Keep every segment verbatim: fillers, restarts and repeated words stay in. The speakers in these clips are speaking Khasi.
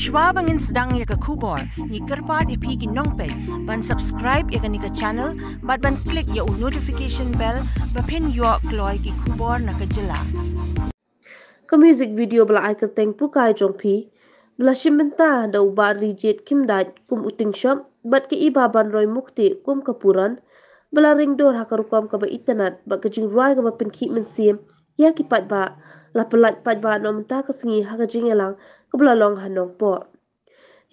Shuwa ba ngin sdang ïa ka khubor, ngi kyrpad ïa phi ki nongpeit ban subscribe ïa kane ka channel bad ban click ïa u notification bell ba phin ïoh kloi ki khubor na ka jylla. Ka music video ba la ai kyrteng Pukai Jong Phi ba la shim bynta da u Bah Rijit Khymdait kum u tyngshop bad ka Iba Banroi Mukti kum ka puran ba la ring dur ha ka rukom kaba itynnad bad ka jingrwai kaba pynkhih mynsiem ïa ki paidbah, la pyllait paidbah na mynta ka sngi ha ka jingïalang kaba la long ha Nongpoh.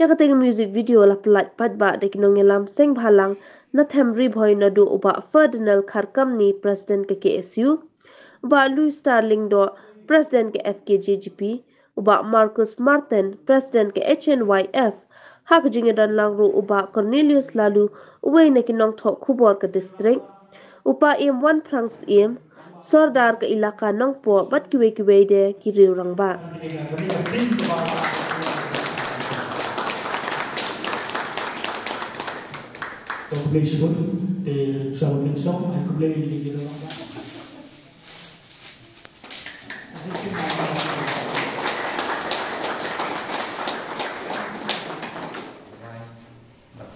Ïa katei ka music video la pyllait paidbah da ki nongïalam seng bhalang na them Ri Bhoi naduh u Bah Ferdinand Kharkamni, President ka K S U, u Bah Louis Star Lyngdoh, President ka F K J G P, u Bah Marcus Martin, President ka H N Y F, ha ka jingïadon lang ruh u Bah Cornelius Laloo, uwei na ki nongthoh khubor ka district, u Paiem Wanphrang Syiem, Sordar ka ilaka Nongpoh bad kiwei kiwei de ki riew rangbah. Bad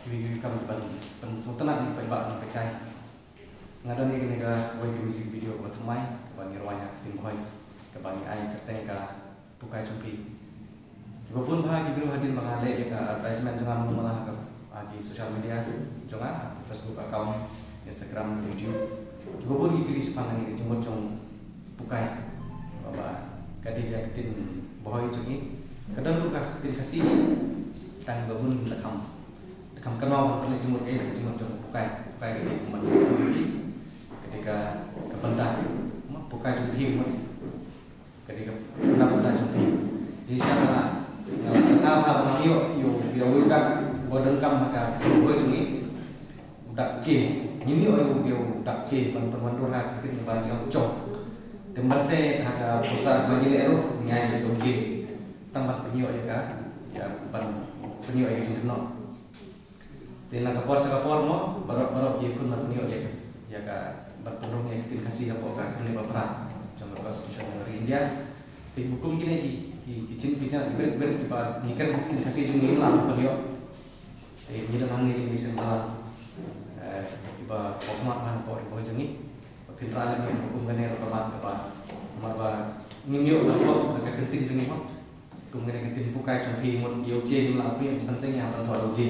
kiwei kiwei kam ban pynsngewtynnat ïa ki paidbah nongpeit kai. Nga don ïa kane kawei ka music video kaba thymmai kaba ngi rwai ha ka ktien Bhoi kaba ngi ai kyrteng ka Pukai Jong Phi. Kiba bun bha ki briew hadien ba nga leh ïa ka advertisement jong nga mano mano ha ka, ha ki social media jong nga, ha ka Facebook account, Instagram, YouTube. Kiba bun ki kylli shaphang kane ka jingmut jong Pukai. Ba, ba ka dei ka ktien Bhoi jong ngi. Ka don ruh ka ktien Khasi. Tang ba bun da kham, da kham kynmaw ban pynleit jingmut, kaei ka jingmut jong Pukai. Pukai ka dei kumne, ka dei ka, ka bynta. Pukai Jong Phi kumne. Ka dei ka bynta jong phi. Jingshisha nga, nga, nga, nga, nga, nga ïoh, ïoh, ïoh, ïoh u dak ba donkam ha ka Bhoi jong ngi. U dak je. Ngim ïoh ïoh, ïoh u dak je ban pynwandur ha ka ktien ba ngi ong u jong. Te ban sa ha ka poster ba ngi leh ruh ngi ai u je. Tang ban pynïoh ïa ka, ïa ban pynïoh ïa ka jingkynnoh. Te na ka por sha ka por mo, baroh baroh ki khun ban pynïoh ïa ka, ïa ka, ban pynrung ïa ka ktien Khasi hapoh ka khyndiat ba phra jong ka Constitution jong ka ri India. Te hukum kine ki, ki, ki jing, ki jing, ki ber, ber, kiba ngi kren ka ktien Khasi jong ngi, la ban pynïoh. Te ngi don hangne ki seng bhalang, eh, kiba khmat hapoh ri Bhoi jong ngi. Ba phin rah lem ïa ka hukum kane ruh ka mat kaba, mat ba ngim ïoh ban pynïoh ka ktien jong ngi mo. Kum kane ka ktien Pukai Jong Phi, mut ïa u je ngim lah pynïoh, ban seng ïa ban thoh ïa u je.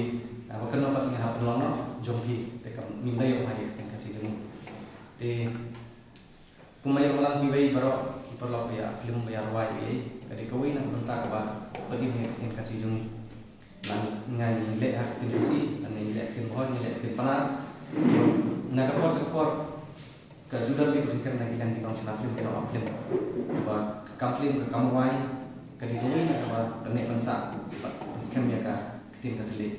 Ba kynnoh pat ngi hap pynlong noh jong phi, te kam ngim da ïoh ha ïa ka ktien Khasi jong ngi. Te kum ïa u lang kiwei baroh ki paralok ba ïa film ba ïa rwai, ka dei kawei na ka bynta kaba pynïoh ïa ka ktien Khasi jong ngi. Nang nga ngi leh ha ka ktien Khasi, nang ngi leh ha ka ktien Bhoi, ngi leh ha ka ktien Pnar. Na ka por sha ka por, ka ju don beit ka jingkren na ki, na ki nongshna film, ki nongap film. Ba ka kam film, ka kam rwai ka dei kawei na kaba pynneh pynsah bad pynskhem ïa ka ktien Katholik.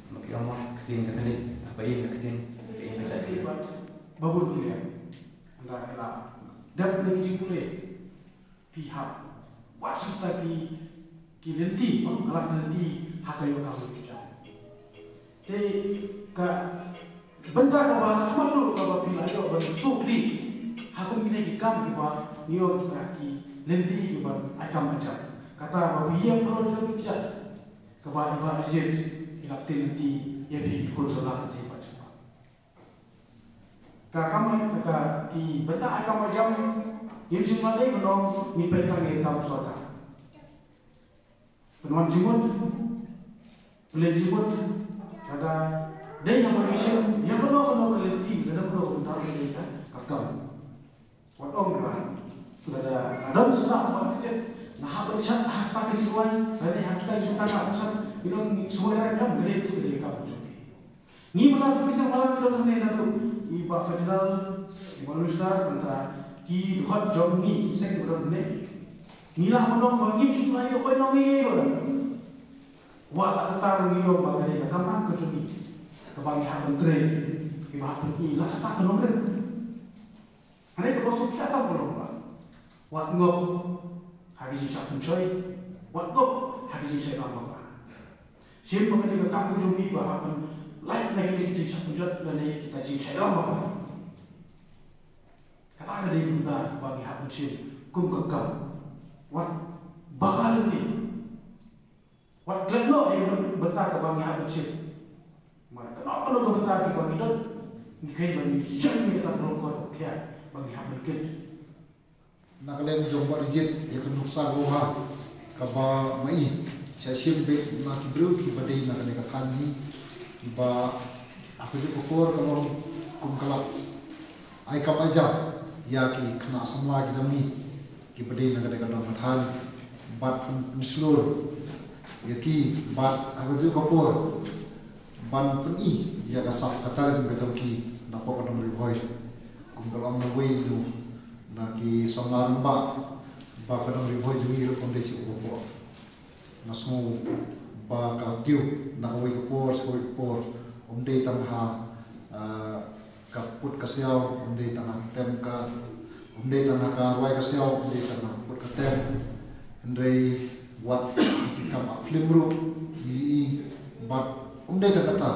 Ba ki ong mo, ka ktien Katholik haba ïeng ka ktien, ka ïeng ka jaitbynriew. Ba bun ki ïa, ynda ki la dep na ki jingpule. Phi hap wad shuh kita ki, ki lynti, bad ka lad lynti ha ka ïoh kam ïoh jam. Te ka bynta kaba khmat ruh kaba phi la ïoh ban sngewthuh ha kum kine ki kam kiba ngi ong kita ki lynti kiba ai kam ai jam. Kata ba phi ïeng halor jong ki kjat kaba i Bah Rijit i la pynlynti ïa phi ki khun sha la te ba jam. Ka kam ka, ka, ki bynta ai kam ai jam, ngim shym la dei ban ong ngi peit tang ïa ka kam sorkar. Pynwan jingmut, pynleit jingmut, lada dei ha ka mission, ïa kano kano ka lynti, kano kano ka bynta ka dei ka, ka kam. Wat ong ba lada, lada don shuh ba ka jait, nga hap ban shad ha kata ka jingduwai, lada dei ha kita ki jingtangka ban shad, ngi ong ngi sngewlyngngoh ïa ka kam, ka dei tu ka dei ka kam. Ngi mynta ki seng bhalang ki don hangne naduh i Bah Ferdinand, i Bah Louis Star, mynta ki dkhot jong ngi ki seng ba don hangne. Ngi lah ban ong ba ngim shu pynlait ïa uwei nongmihkhmat ruh. Wat la kata ruh ngi ong ba ka dei ka kamram ka jong ngi kaba ngi hap ban trei, kiba hap ban i la kata ka nongrim. Hynrei kaba suk ïa tam ka long ba wat ngop ha ki jingshah pynshoi, wat ngop ha ki jingshah ïalam bakla. Shim ba ka dei ka kam ka jong ngi ba hap ban lait na ki jingshah pynshoi lane kita jingshah ïalam bakla. Kata ka dei ka bynta kaba ngi hap ban shim kum ka kam. Wat bakla lynti. Bad klet noh ïa ka bynta kaba ngi hap ban shim. Namar kano kano ka bynta kiba ngi don, ngi kheiñ ba ngi shim ïa kata ka lyngkot ba khia ba ngi hap ban kit. Na ka liang jong Bah Rijit, ïa ka nuksa ka wah kaba ma i sha shim beit na ki briew kiba dei na kane ka thaiñ hi, ba ha kajuh ka por ka long kum ka la ai kam ai jam ïa ki khynnah samla ki jong ngi kiba dei na kane ka dong ka thaiñ, bad pynshlur ïa ki, bad ha kajuh ka por ban pyni ïa ka sap ka talent ka jong ki napoh ka dong Ri Bhoi. Kum ka long na wei nu na ki samla rangbah, ba ka dong Ri Bhoi jong ngi ruh kam dei shuh uba pop. Nga sngew ba ka kiew na kawei ka por sha kawei ka por, ym dei tang ha, ah, ka put ka siaw, ym dei tang ha ka tem ka, ym dei tang ha ka rwai ka siaw, ym dei tang ha ka put ka tem. Hynrei wat ki kam art film ruh ngi i, bad ym dei tang kata,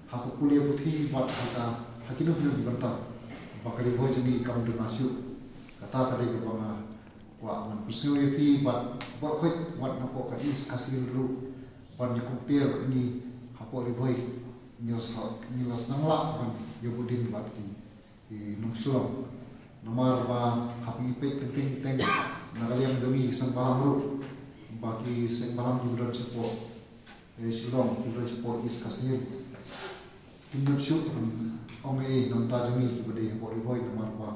ha ka pule puthi bad ha ka, ha kino kino ki bynta, ba ka Ri Bhoi jong ngi kam duna shuh. Kata ka dei kaba nga kwah ban pynsngew ïa phi, bad ba khoit wat napoh ka East Khasi Hills ruh ban ïa compare ngi hapoh Ri Bhoi, ngi la sa, ngi la sdang lah ban ïa bud dien bad ki, ki nong Shillong. Namar ba haba ngi peit kynteng kynteng na ka liang jong ngi ki seng balang ruh, ba ki seng balang kiba don shapoh, eh, Shillong, kiba don shapoh East Khasi Hills, kim nud shuh ban ong ei na ka bynta jong ngi kiba dei hapoh Ri Bhoi, namar ba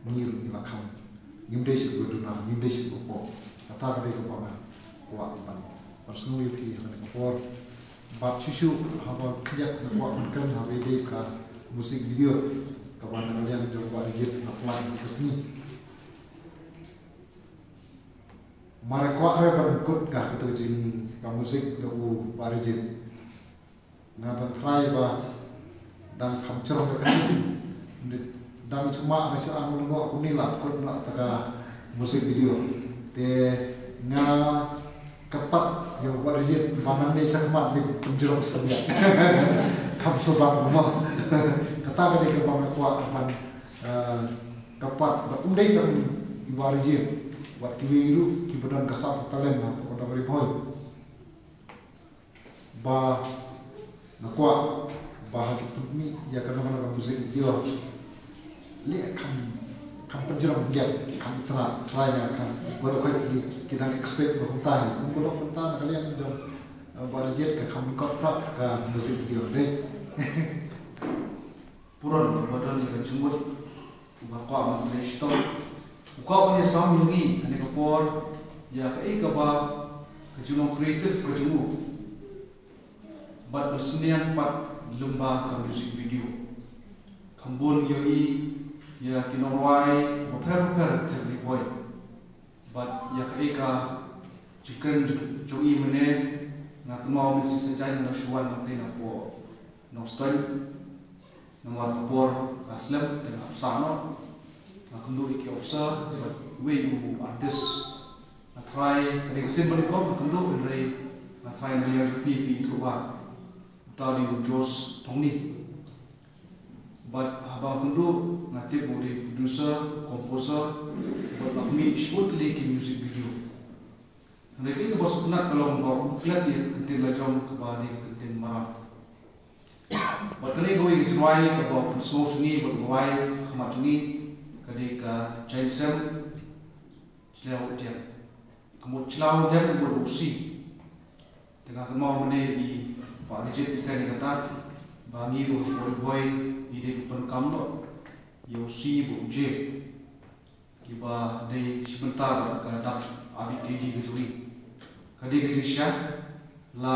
ngi ruh ngi la kham. Ngim dei shuh kiba duna, ngim dei shuh kiba pop. Kata ka dei kaba nga kwah ban, ban pynsngew ïa phi ha kane ka por. Bad shuh shuh haba khyndiat nga kwah ban kren haba ïadei ka music video kaba na ka liang jong Bah Rijit nga pynlait ha ka sngi. Mar kwah re ban kut ka, kato jing ka music da u Bah Rijit. Nga dang try ba dang kham jrong ka kane. Dang shu mad, nga shu ang lyngngoh kumne la kut na kata ka music video. Te nga kyrpad ïa u Bah Rijit ba nangne shakhmat ne pynjrong skhem ïa. Kham shu bang mo. Kata ka dei kaba nga kwah ban, eh, kyrpad ba ym dei tang i Bah Rijit, wat kiwei ruh kiba don ka sap ka talent hapoh ka dong Ri Bhoi. Ba nga kwah ba ha ki pynmih ïa kano kano ka music video, leh kham, kham pynjrong, kham try, try ïa kham. Baroh khoit ki, ki dang expect ba kumta hi, kum ka long kumta na ka liang jong, eh, Bah Rijit ka kham lyngkot pat ka music video, dei. Purun ba don ïa ka jingmut uba kwah ban trei shitom. U kwah ban ïasam ïa ngi ha kane ka por ïa kaei kaba ka jinglong creative ka jong u. Bad ban synñiang pat lyngba ka music video. Kham bun ïohi ïa ki nongrwai bapher bapher ha Ri Bhoi. Bad ïa kaei ka jingkren jong i mynne, nga kynmaw mynstep sa jaiñ nga shu wan na tei napoh Nongstoiñ. Namar ka por ka slem te nga hap sah noh. Nga kynduh ïa ki officer bad wei u artist. Nga try, ka dei ka sien ba nyngkong nga kynduh, hynrei nga try na liang jong phi, phi ithuh ba uta u dei u Josh Thongni. Bad haba nga kynduh nga tip ba u dei producer, composer, bad la khmih shibun tylli ki music video. Hynrei kaei kaba sngewtynnat ka long ba um klet ïa ka kyntien la jong kaba dei ka kyntien Maram. Bad kane kawei ka jingrwai kaba pynsngew sha ngi bad ka rwai ha khmat jong ngi, ka dei ka Jaiñsem Jlawdiang. Ka mut Jlawdiang ka mut u si. Te nga kynmaw mynne i Bah Rijit i kren ïa kata ba ngi ruh hapoh Ri Bhoi ngi dei ban pynkam noh ïa u si bad u je, kiba dei shi bynta bad ka dak A B K D ka jong ngi. Ka dei ka jingshisha, la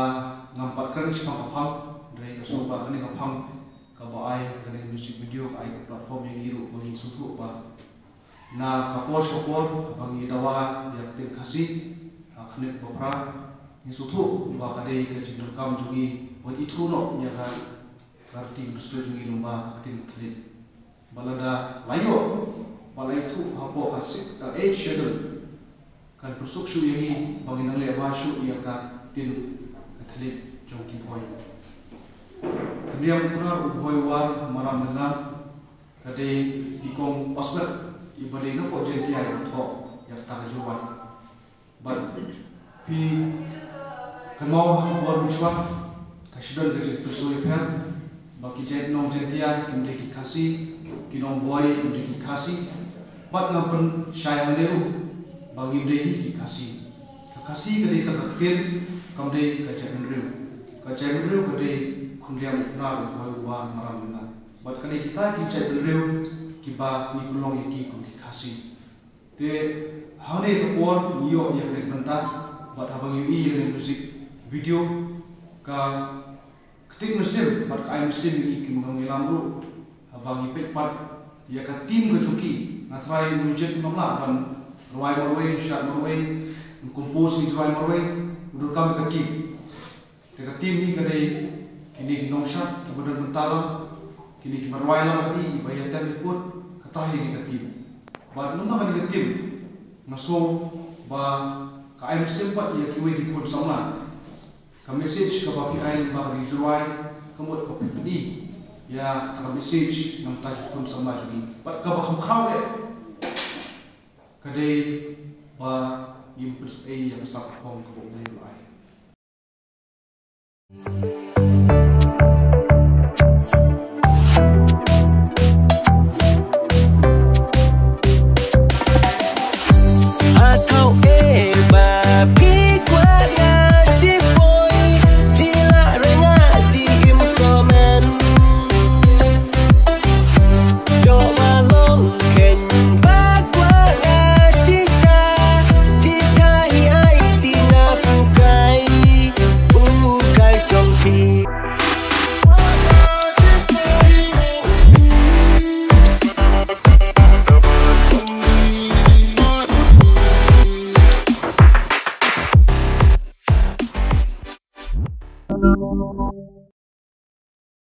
ngam pat kren shaphang ka phang, hynrei nga sngew ba kane ka phang kaba ai kane ka music video ka ai ka platform ïa ngi ruh ba ngin sngewthuh ba na ka por sha ka por haba ngi dawa ïa ka ktien Khasi ha ka khlieh ba phra, ngin sngewthuh ba ka dei ka jingdonkam jong ngi ban ithuh noh ïa ka, ka riti ka dustur jong ngi lyngba ka ktien Khasi. Ba lada la ïoh, ba la ithuh hapoh ka sixth, uh, eighth schedule, kan pynsuk shuh ïa ngi ba ngin nang leh bha shuh ïa ka ktien ka thylliej jong ki Bhoi. Ka niam u Bhoi War Maram Ngan, ka dei i kong Osbert iba dei na Pok Jaiñtia iba thoh ïa kata ka jingwan. Bad phi Kynmaw ha ka por mynshuwa ka shu don ka jingpynsawa ïapher ba ki jait nong Jaintia kim dei ki Khasi, ki nong Bhoi kim dei ki Khasi. Bad nga pynshai hangne ruh ba ngim dei hi ki Khasi. Ka Khasi ka dei tang ka ktien, kam dei ka jaitbynriew. Ka jaitbynriew ka dei khun riam u Khnar, u Bhoi, u War, u Maram, u Mynar. Bad ka dei kita ki jaitbynriew kiba ngi pynlong ïa ki kum ki Khasi. Te hangne ka por ngi ïoh ïa kane ka bynta, bad haba ngi ïohi ïa kane ka music video, ka ktik mynsiem bad ka ai mynsiem ïa ngi ki nongïalam ruh. Haba ngi peit pat ïa ka theme ka jong ki, nga tharai u Nujit um lah ban rwai marwei, shad marwei, um compose ïa ki rwai marwei, u donkam ka theme. Te ka theme hi ka dei kine ki nongshad kiba don bynta lang, kine kiba rwai lang bad kiba ïatem liput, kata hi ka theme. Bad namar kane ka theme nga sngew ba ka ai mynsiem pat ïa kiwei ki khun samla. Ka message kaba phi ai lyngba kane ka jingrwai ka mut ba phi pyni ïa ka message na bynta ki khun samla jong ngi. Bad kaba kham khraw eh ka dei ba ngim pynsaphriang ïa ka sap ka phong kaba U Blei u la ai. Hato e ba phi kwah nga ji poi, ji lah rnga, ji im somen. Jok ba long khein ba kwah nga ji ja, ji ja hi ai ti nga pukai, pukai jong phi.